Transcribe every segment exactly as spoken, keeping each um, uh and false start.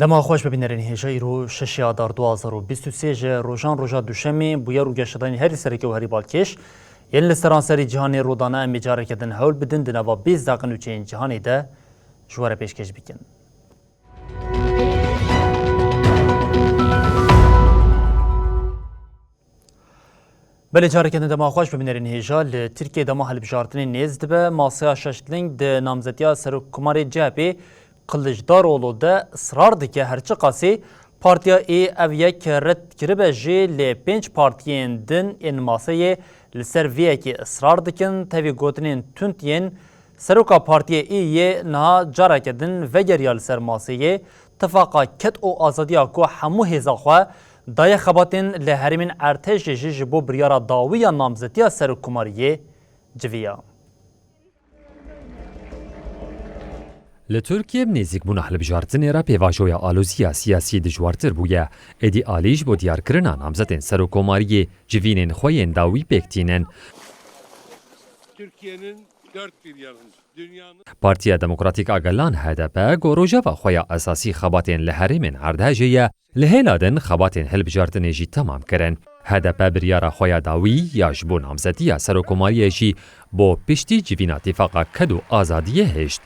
Dema xweş bibînerên hêja îro şeşê Adar du hazar û bîst û sê ji rojan roja duşemê bûyer û geşedanên herî sereke û herî balkêş yên li seranserî cîhanê rûdane em ê careke din hewl bidin di nava bîst deqin û çeyên cîhanê de ji we re pêşkêş bikin. Belê careke din dema xweş bibînerên hêja. Li Tirkiyê dema hilbijartinê nêz dibe. Masaya şeşling di namzetiya serokkomarê C H P Kiliçdaroglu de israr dike, her çiqasî Partiya Î ev yek red kiribe jî, lê pênc partiyên din ên maseyê li ser vê yekê israr dikin. Tevî gotinên tund yên Seroka Partiyê Î yê niha careke din vegeriya li ser maseyê, tifaqa ked û azadiya ku hemû hêza xwe daye xebatên li herêmên erdhejê jî ji bo biryara dawî ya namzetiya serokkomariyê civiya. Li Tirkiyê bi nêzîkbûna hilbijartinê re pêvajoya aloziya siyasî dijwartir bûye. Êdî alî ji bo diyarkirina namzetên serokkomariyê civînên xwe yên dawî pêk tînin. Türkiye'nin dört bir yanında, dünyanın Partiya Demokratîk a Gelan, H D P, ku rojeva xwe ya esasî xebatên li herêmên erdhejê ye, li hêla din xebatên hilbijartinê jî temam kirin. H D P biryara xwe ya dawî ya ji bo namzetiya serokkomariyê jî bo piştî civîna Tîfaqa Ked û Azadiyê hişt.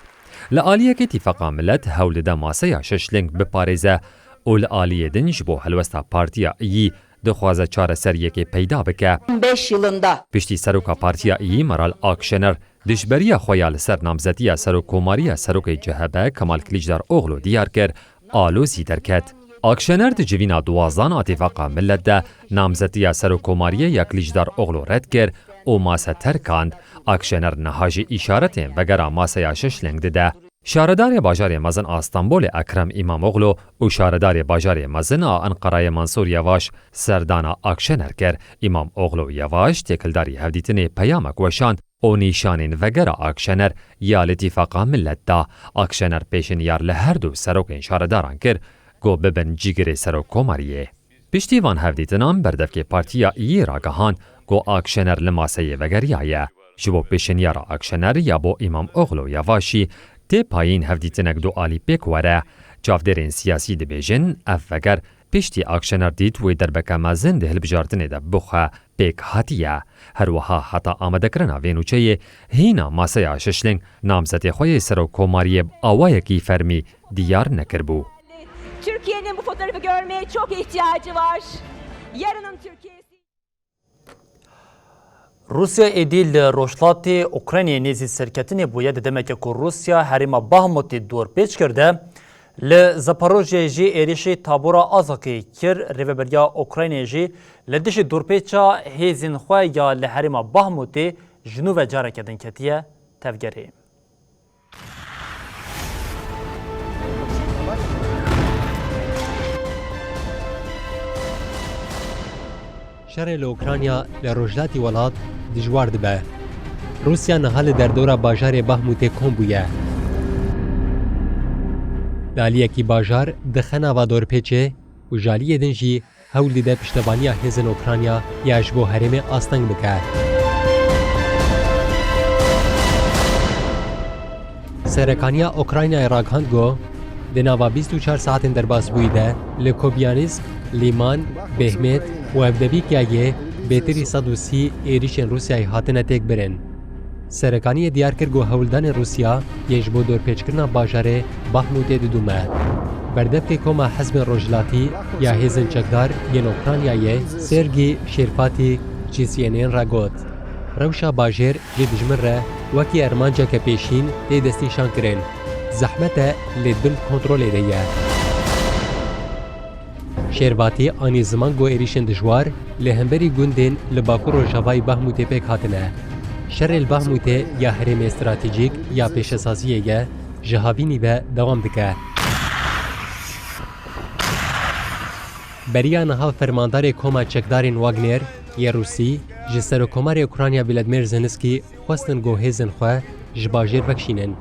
Li aliyekê Tîfaqa Milet hewl dide maseya şeşling biparêze û li aliyê din ji bo helwesta Partiya Î dixwaze çareseriyekê peyda bike. Beş yılında. Piştî seroka Partiya Î Meral Akşener dijberiya xwe ya li ser namzetiya serokkomariya serokê C H P Kemal Kiliçdaroglu diyar kir, alozî derket. Akşener di civîna duwazdan a Tîfaqa Milet de namzetiya serokkomariyê ya Kiliçdaroglu red kir û mase terkand. Akşener niha jî îşaretên vegera maseya şeşling dide. Şaredarê bajarê mezin a Stenbolê Ekrem Îmamoglu û şaredarê bajarê mezin a Enqerayê Mansûr Yavaş serdana Akşener kir. Îmamoglu û Yavaş têkildarî hevdîtinê peyamek weşand û nîşanên vegera Akşener ya li Tîfaqa Milet da. Akşener pêşinyar li her du serokên şaredaran kir ku bibin cîgirê serokkomariyê. Piştî van hevdîtinan berdevkê Partiya Î ragihand ku Akşener li maseyê vegeriyaye. Ji bo pêşinyara Akşener ya bo Îmamoglu Yavaşî tê payîn hevdîtinek dualî pêk were. Çavdêrên siyasî dibêjin ev veger piştî Akşener dît wê derbeke mezin di hilbijartinê de bixwe pêk hatiye. Her wiha heta amadekirina vê nûçeyê hîna maseya şeşling namzetê xwe yê serokkomariyê bi awayekî fermî diyar nekiribû. Türkiye'nin bu fotoğrafı görmeye çok ihtiyacı var. Yarının Türkiye'si. Rûsya êdî li rojhilatê Ukraynayê nêzî serketinê bûye, di demeke ku Rûsya herêma Bahmutê dorpêç kir de, li Zaporojyeyê jî êrişî tabora Azakê kir. Rêveberiya Ukraynayê jî li dijî dorpêça hêzên xwe ya li herêma Bahmutê ji nû ve careke din ketiye tevgerê. Şerê li Ukrayna li rojhilatî welat dijwar dibe. Rûsya niha li derdora bajarê Bahmûtê kom bûye. Li aliyekî bajar dixe nava dorpêçê û ji aliyê din jî hewl dide piştevaniya hêzên Ukrayna ya ji bo herêmê asteng bike. Serekaniya Ukraynayê ragihand ku di nava bîst û çar saetên derbasbûyî de li Kupiansk, Lîman, Behmêt û Evdevîkyayê bêtirî sed û sî êrîşên Rûsyayê hatine têkbirin. Serekaniyê diyar kir ku hewldanên Rûsya yên ji bo dorpêçkirina bajarê Bahmûtê didûme. Berdevkê Koma Hizbên Rojhilatî ya Hêzên Çekdar yên Ukraynayê Sergî Şêrpatî ji C N N re got, rewşa bajêr ji dijmin re wekî armanceke pêşîn tê destnîşankirin. Zehmet e, lê di bin kontrolê de ye. Şêrvatî anî ziman ku êrîşên dijwar li hemberî gundên li bakur rojavayî Bahmûtê pêk hatine. Şerê li Bahmûtê ya herêmê stratejîk ya pêşesaziyê ye, ji havînî ve dewam dike. Beriya niha fermandarê koma çekdarên Wagner yê Rûsî ji Serokomarê Ukrayna Volodymyr Zelensky xwestin ku hêzên xwe ji bajêr vekişînin.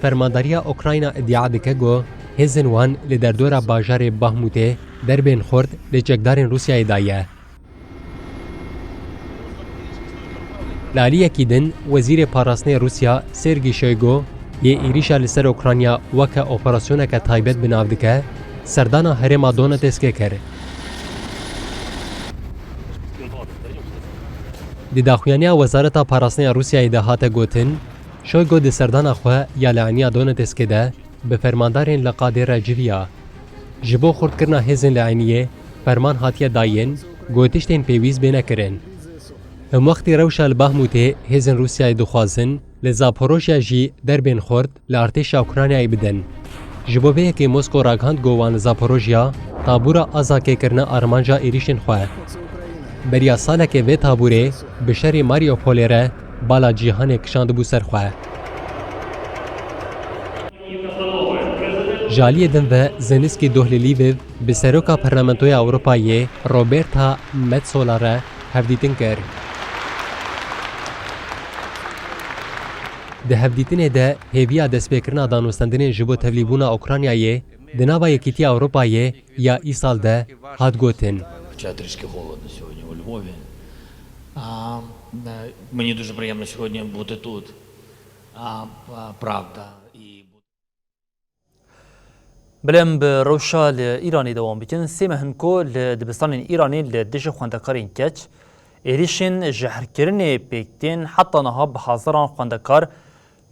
Fermandariya Ukrayna îdia dike ku hêzên wan li derdora bajarê Bahmûtê derbên xurt li çekdarên Rûsyayê daye. Li aliyekî din, Wezîrê Parastinê Rûsya Sergî Shoygu yê êrîşa li ser Ukrayna weke operasyoneke taybet bi nav dike, serdana herêma Donetskê kir. Di daxuyaniya Wezareta Parastinê ya Rûsyayê de hate gotin, Shoygu di serdana xwe ya li eniya Donetskê de bi fermandarên li qadê re civiya. Ji bo xurtkirina hêzên li eniyê ferman hatiye dayîn ku tiştên pêwîst bêne kirin. Hemwextî rewşa li Bahmûtê hêzên Rûsyayê dixwazin li Zaporojya jî derbên xurt li artêşa Ukraynayê bidin. Ji bo vê yekê Mosko ragihand ku wan li Zaporojya tabûra Azakê kirine armanca êrîşên xwe. Beriya salekê vê tabûrê bi şerê Mariupolê re bala cîhanê kişandibû ser xwe. Ji aliyê din ve Zelensky doh li Lviv bi seroka Parlamentoya Ewropayê Roberta Metsola re hevdîtin kir. Di hevdîtinê de hêviya destpêkirina danûstendinên ji bo tevlîbûna Ukraynayê di nava Yekîtiya Ewropayê ya îsal de hat gotin. Хоча трішки холодно сьогодні у Львові. А, е, мені дуже приємно сьогодні бути тут. А, а, правда. І Bilê em bi rewşa li Îranê dewam bikin. Sê meh in ku li dibistanên Îranê li dijî xwendekarên keç êrîşên jehrkirinê pêk tên, heta niha bi hezaran xwendekar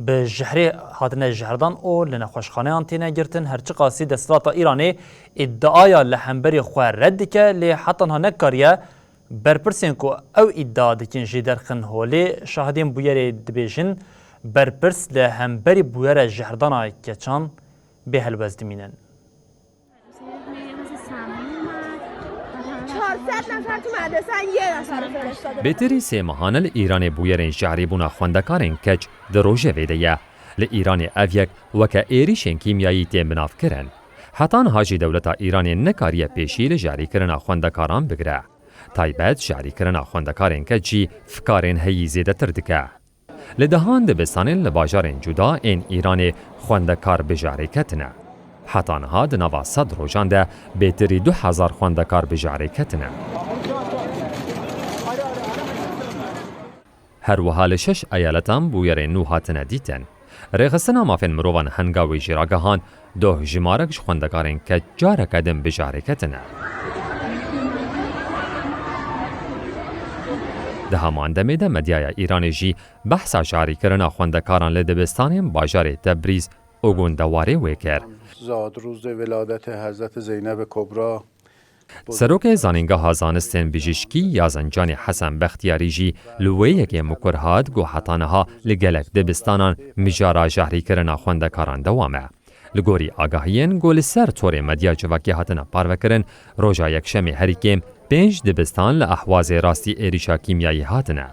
bi jehrê hatine jehirdan û li nexweşxaneyan têne girtin. Her çiqasî desthilata Îranê îdiaya li hemberî xwe red dike, lê heta niha nekariye berpirsên ku ew îdia dikin jê derxin holê. Şahidên bûyerê dibêjin, berpirs li hemberî bûyera jehirdana keçan bê helwest dimînin. چهارصد نفر تو مدرسه‌ن، یه نفر رو فرستاده. Bêtirî sê mehan e li Îranê bûyerên jehrîbûna xwendekarên keç di rojevê de ye. Li Îranê ev yek weke êrîşên kîmyayî tên binavkirin. Heta niha jî dewleta Îranê nekariye pêşî li jehrîkirina xwendekaran bigire. Taybet, jehrîkirina xwendekarên keç jî fikarên heyî zêdetir dike. Li dehan dibistanên li bajarên cuda ên Îranê xwendekar bi jehrê ketine. Heta niha di nava sed rojan de bêtirî du hezar xwendekar bi jehrê ketine. Her wiha li şeş eyaletan bûyerên nû hatine dîtin. Rêxistina Mafên Mirovan Hengawê jî ragihand, doh jimarek ji xwendekarên keç careke din bi jehrê ketine. Di heman demê de medyaya Îranê jî behsa jehrîkirina xwendekaran li dibistanên bajarê Tebrîz û gundewarê wê kir. زاد روز ولادت حضرت زینب کبری. Serokê Zanîngeha Zanistên Bijîşkî ya Zencanê Hesen Bextiyarî jî li wê yekê mikur hat ku heta niha li gelek dibistanan mijara jehrîkirina xwendekaran dewam e. Li gorî agahiyên ku li ser torê medya civakî hatine parvekirin, roja Yekşemê herî kêm pênc dibistan li ehwazê rastî êrîşa kîmyayî hatine.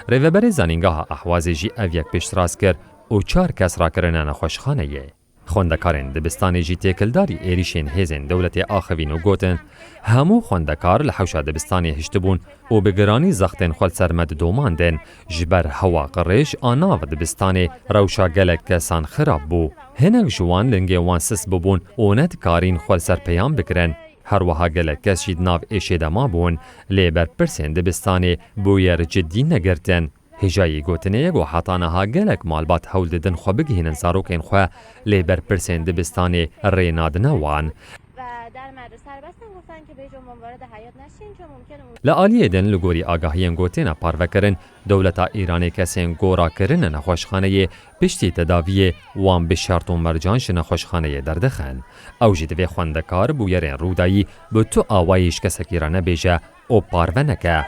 Rêveberê Zanîngeha Ehwazê jî ev yek piştrast kir û çar kes rakirine nexweşxaneyê. Xwendekarên dibistanê jî têkildarî êrîşên hêzên dewletê axivîn û gotin, hemû xwendekar li hewşa dibistanê hiştibûn û bi giranî zextên xwe li ser me didomandin. Ji ber hewa qirêj a nav dibistanê rewşa gelek kesan xirab bû. Hinek ji wan lingê wan sist bibûn û nedikarîn xwe li ser peyam bigirin. Her wiha gelek kes jî di nav êşê de mabûn, lê berpirsên dibistanê bûyer cidî negirtin. Hêjayî gotinê ye ku heta niha gelek malbat hewl didin xwe bigihînin zarokên xwe, lê berpirsên dibistanê rê nadine wan. و در مدرسه رو بستن، گفتن که به هیچ عنوان وارد حیاط نشین، چون ممکنه اون Li aliyê din, li gorî agahiyên ku têne parvekirin, dewleta Îranê kesên ku rakirine nexweşxaneyê piştî tedaviyê wan bi şert û mercan ji nexweşxaneyê derdixin. Ew jî divê xwendekar bûyerên Rûdayî bi tu awayî ji kesekî re nebêje û parve neke.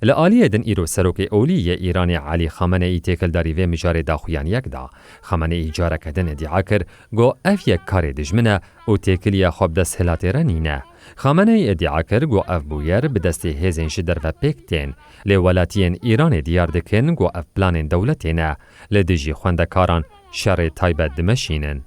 Li aliyê din îro serokê olî yê Îranê Elî Xameneî têkildarî vê mijarê daxuyaniyek da. Xameneî careke din îdia kir ku ev yek karê dijmin e û têkiliya xwe bi desthilatê re nîne. Xameneî îdia kir ku ev bûyer bi destê hêzên ji derve pêk tên, lê welatiyên Îranê diyar dikin ku ev planên dewletê ne, li dijî xwendekaran şerê taybet dimeşînin.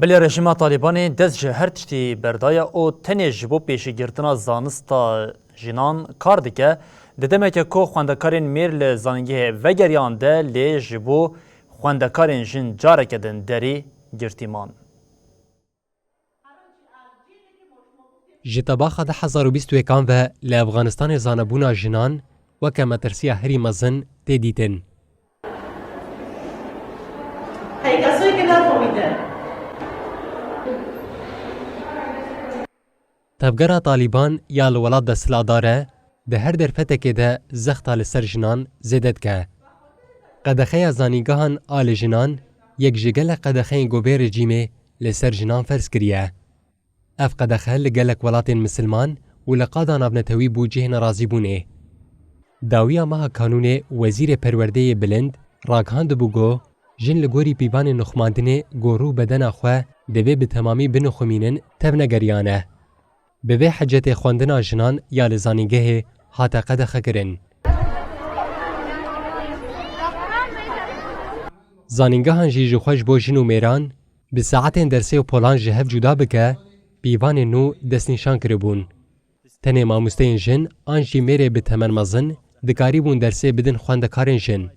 Belê rejîma Talîbanê dest ji her tiştî berdaye û tenê ji bo pêşîgirtina zanista jinan kar dike. Di demeke ku xwendekarên mêr li zanîngehê vegeriyan de, lê ji bo xwendekarên jin careke din derî girtî man. Ji tebaxa du hezar û bîst û yekan ve li Efxanistanê zanebûna jinan weke metirsiya herî mezin tê dîtin. Tevgera Talîban ya li welat desthilatdar e, di her derfetekê de zexta li ser jinan zêde dike. Qedexeya zanîngehan a li jinan yek ji gelek qedexeyên ku vê rejîmê li ser jinan ferz kiriye. Ev qedexe li gelek welatên misilman û li qada navnetewî bû cihê nerazîbûnê. Dawiya meha Kanûnê Wezîrê Perwerdeyê Bilind ragihandibû ku jin li gorî pîvanên nixumandinê ku rû bedena xwe divê bi temamî binixumînin, tevnegeriyane. Bi vê hecetê xwendina jinan ya li zanîngehê hate qedexekirin. Zanîngehan jî ji xwe ji bo jin û mêran bi saetên dersê û polan ji hev cuda bike, pîvanên nû destnîşan kiribûn. Tenê mamosteyên jin an jî mêrê bi temen mezin dikarîbûn dersê bidin xwendekarên jin.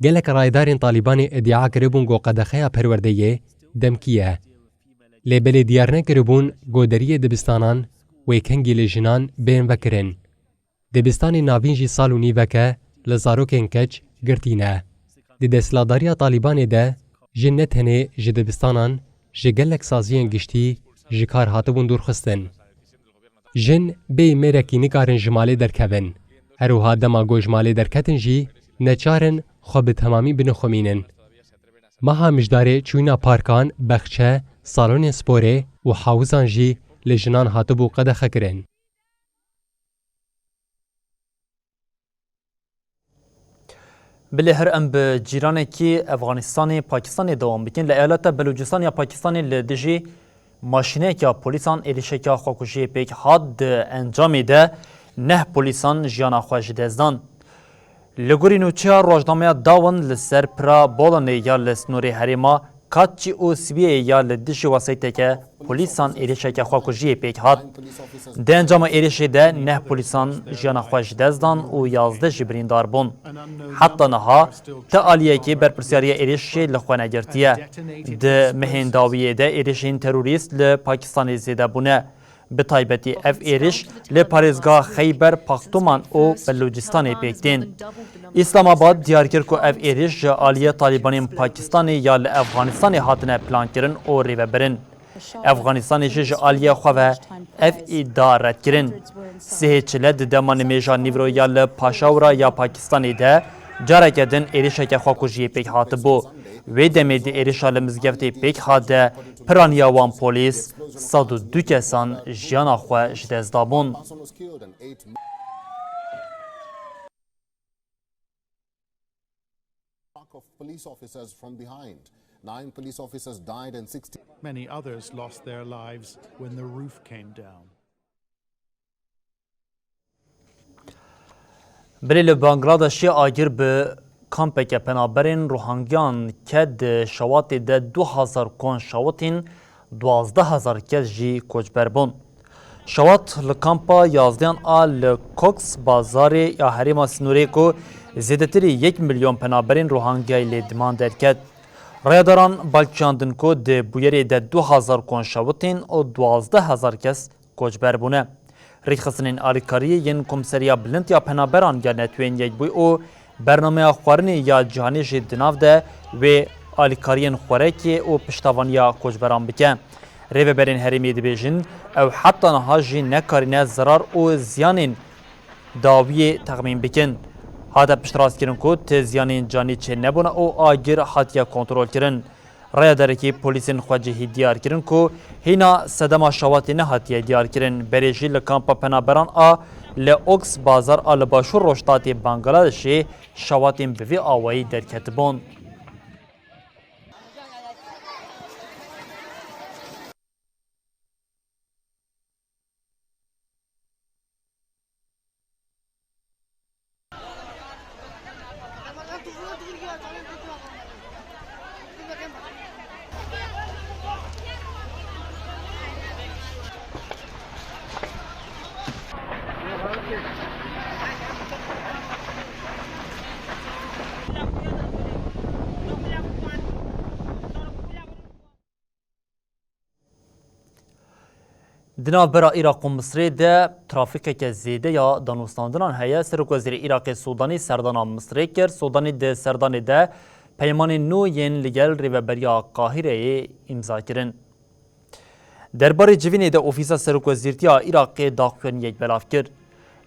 Gelek rayedarên Talîbanê îdia kiribûn ku qedexeya perwerdeyê demkî ye. Lê belê diyar nekiribûn ku deriyê dibistanan wê kengî li jinan bên vekirin. Dibistanên navîn jî sal û nîveke li zarokên keç girtî ne. Di desthilatdariya Talîbanê de jin ne tenê ji dibistanan, ji gelek saziyên giştî ji kar hatibûn dûrxistin. Jin bêyî mêrekî nikarin ji malê derkevin. Her wiha dema ku ji malê derketin jî neçar in xwe bi temamî binixumînin. Meha Mijdarê çûyîna parkan, bexçe, salonên sporê û hawizan jî li jinan hatibû qedexekirin. Bilê her em bi cîranekî Efxanistanê, Pakistanê dewam bikin. Li eyaleta Belûcîstan ya Pakistanê li dijî maşîneke polîsan êrişeke xwekujiyê pêk hat. Di encamê de neh polîsan jiyana xwe ji dest dan. Li gorî nûçeya rojnameya Dawn, li ser pira Bolanê ya li snorê herêma Katçî û Sibiyeyê ya li dijî wesayîteke polîsan êrişeke xwekujiyê pêk hat. Di encama êrişê de neh polîsan jiyana xwe ji dest dan û yazdeh jî birîndar bûn. Heta niha ti aliyekê berpirsiyariya êrişê li xwe negirtiye. Di mehên dawiyê de êrişên terorîst li Pakistanê zêde bûne. Bi taybetî ev êriş li parêzgeha Xeyber Paxtuman û Belûcistanê pêk tên. Îslamabad diyar kir ku ev êriş ji aliyê Talîbanên Pakistanê ya li Efxanistanê hatine plankirin û rêvebirin. Efxanistanê jî ji aliyê xwe ve ev îdia red kirin. Sihê çile di dema nimêja nîvro ya li Paşawra ya Pakistanê de careke din êrişeke xwekujiyê pêk hatibû. Wê demê di êrişa li mizgeftê pêk hat de piraniya wan polîs sed û du kesan jiyana xwe ji dest dabûn. Of police officers from behind. Nine police officers died and sixty. Many others lost their lives when the roof came down. Belê li Bangladeshê agir bi kampeke penaberên Rohingyan ket. Di şewatê de du hezar kon şewitîn, duwazdeh hezar kes jî koçber bûn. Şewat li kampa yazdehan a li Cox Bazarê ya herêma sînorê ku zêdetirî yek milyon penaberên Rohingyayê lê diman derket. Rayedaran balkiyandin ku di bûyerê de du hezar kon şewitîn û duwazdeh hezar kes koçber bûne. Rêkxistinên alîkariyê yên Komseriya Bilind ya Penaberan ya Neteweyên Yekbûyî û Bernameya Xwarinê ya Cîhanê jî di nav de wê alîkariyên xwerekê û piştevaniya koçberan bike. Rêveberên herêmê dibêjin, ew heta niha jî nekarîne zerar û ziyanên dawiyê texmîn bikin. Hate piştrastkirin ku ti ziyanên canî çênebûne û agir hatiye kontrolkirin. Rayedarekî polîsên xwecihî diyar kirin ku hîna sedema şewatê nehatiye diyarkirin. Berê jî li kampa penaberan a li Ox Bazar a li başûr rojhilatê Bangladeshê şewatên bi vî awayî derketibûn. Di navbera Iraq û Misrê de trafîkeke zêde ya danûstandinan heye. Serokwezîrê Iraqê Sûdanî serdana Misrê kir. Sûdanî di serdanê de peymanên nû yên li gel Rêveberiya Qahireyê îmza kirin. Derbarê civînê de Ofîsa Serokwezîrtiya Iraqê daxuyaniyek belav kir.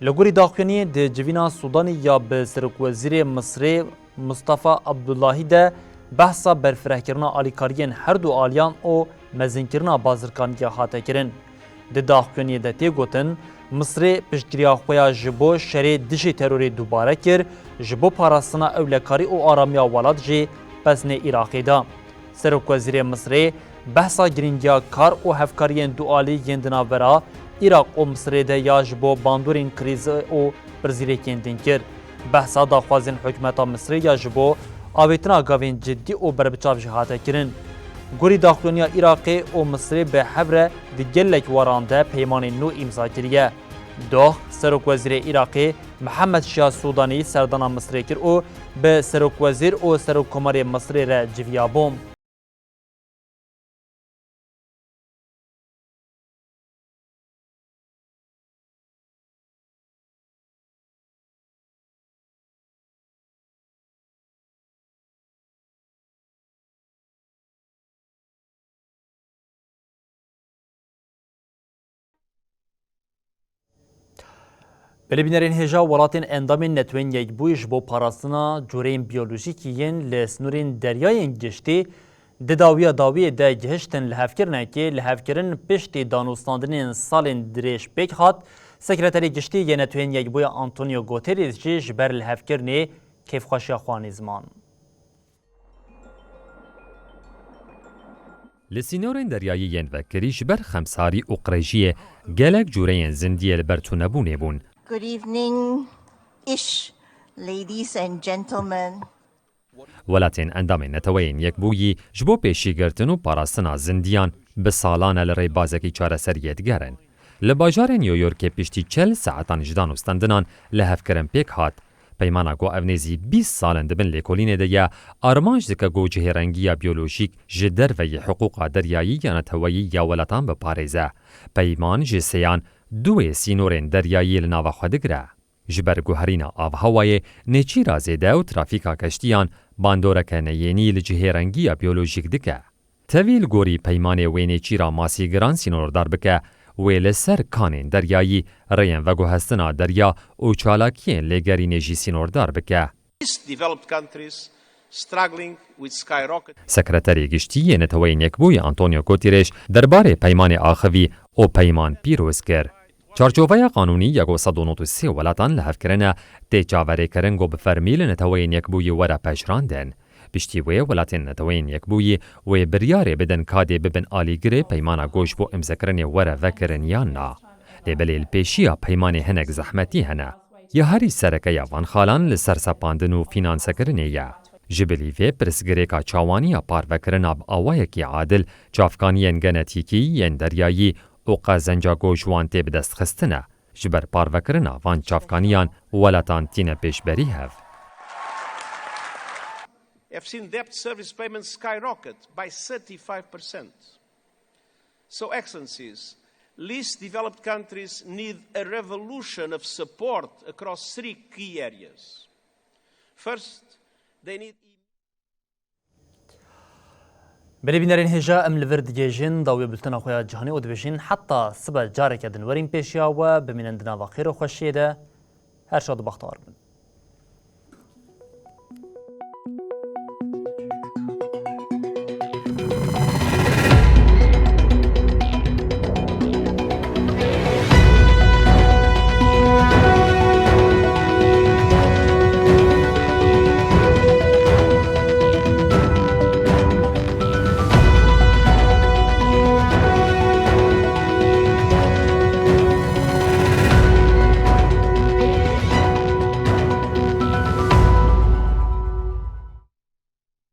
Li gorî daxuyaniyê di civîna Sûdanî ya bi Serokwezîrê Misrê Mustafa Abdullahî de behsa berfirehkirina alîkariyên her du aliyan û mezinkirina bazirkaniya hate kirin. Di daxuyaniyê de tê gotin, Misrê piştgiriya xwe ya ji bo şerê dijî terorê dubare kir, ji bo parastina ewlekarî û aramiya welat jî pesinê Iraqê da. Serokwezîrê Misrê behsa girîngiya kar û hevkariyên dualî yên di navbera Iraq û Misrê de ya ji bo bandorên krîzê û pirsgirêkên din kir. Behsa daxwazên hikûmeta Misrê ya ji bo avêtina gavên cidî û berbiçav jî hate kirin. Gorî daxuyaniya Iraqê û Misrê bi hev re di gelek weran de peymanên nû îmza kiriye. Doh, Serokwezîrê Iraqê Mihemed Şiya Sûdanî serdana Misrê kir û bi Serokwezîr û Serokkomarê Misrê re civiya bû. Belê bînerên hêja, welatên endamên Netewên Yekbûyî ji bo parastina cureyên biyolojîkî yên li sînorên deryayên giştî di dawiya dawiyê de gihiştin lihevkirinekê, lihevkirin piştî danûstandinên salên dirêj pêk hat. Sekreterê Giştî yê Netewên Yekbûyî Antonio Guterres jî ji ber lihevkirinê kêfxweşiya xwe anî ziman. Li sînorên deryayî yên vekirî ji ber xemsarî û qirêjiyê gelek cûreyên zindiyê li ber tunebûnê bûn. Good evening, ish, ladies and gentlemen. Welatên endamên Neteweyên Yekbûyî ji bo pêşîgirtin û parastina zindiyan bi salan e li rêbazekî çareseriyê digerin. Li bajarê New Yorkê piştî çil saetan ji danûstandinan lihevkirin pêk hat. Peymana ku ev nêzî bîst sal in di bin lêkolînê de ye, armanc dike ku cihêrengiya biyolojîk ji derveyî hiqûqa deryayî ya neteweyî ya welatan biparêze. Peyman ji sêyan duê sînorên deryayî li nava xwe digire. Ji ber guherîna avhewayê, nêçîra zêde û trafîka keştiyan bandoreke neyênî li cihêrengiya biyolojîk dike. Tevî li gorî peymanê wê nêçîra masî giran sînordar bike, wê li ser kanên deryayî rêyên veguhestina derya û çalakiyên lêgerînê jî sînordar bike. Least developed countries struggling with skyrocket. Sekreterê Giştî yê Neteweyên Yekbûyî Antonio Guterres derbarê peymanê axivî û peyman pîroz kir. Çarçoveya qanûnî ya ku sed û nod û sê welatan li hev kirine, tê çaverêkirin ku bi fermî li Neteweyên Yekbûyî were pejirandin. Piştî wê welatên Neteweyên Yekbûyî wê biryarê bidin ka dê bibin alîgirê peymana ku ji bo îmzekirinê were vekirin yan na. Lê belê li pêşiya peymanê hinek zehmetî hene. Ya herî sereke ya van xalan li ser sepandin û fînansekirinê ye. Ji bilî vê pirsgirêka çawaniya parvekirina bi awayekî adil çavkaniyên genetîkî yên deryayî û qezenca ku ji wan tê bidestxistin e. Ji ber parvekirina van çavkaniyan welatan tîne pêşberî hev. Have seen debt service payments skyrocket by thirty-five percent. So, Excellencies, least developed countries need a revolution of support across three key areas. First, they need Belê bînerên hêja, em li vir digihêjin dawiyê bultena xwe ya cîhanê û dibêjin heta sibe careke din werin pêşiya we, bimînin di nava xêr û xweşiyê de. Her şad û bextewar bin.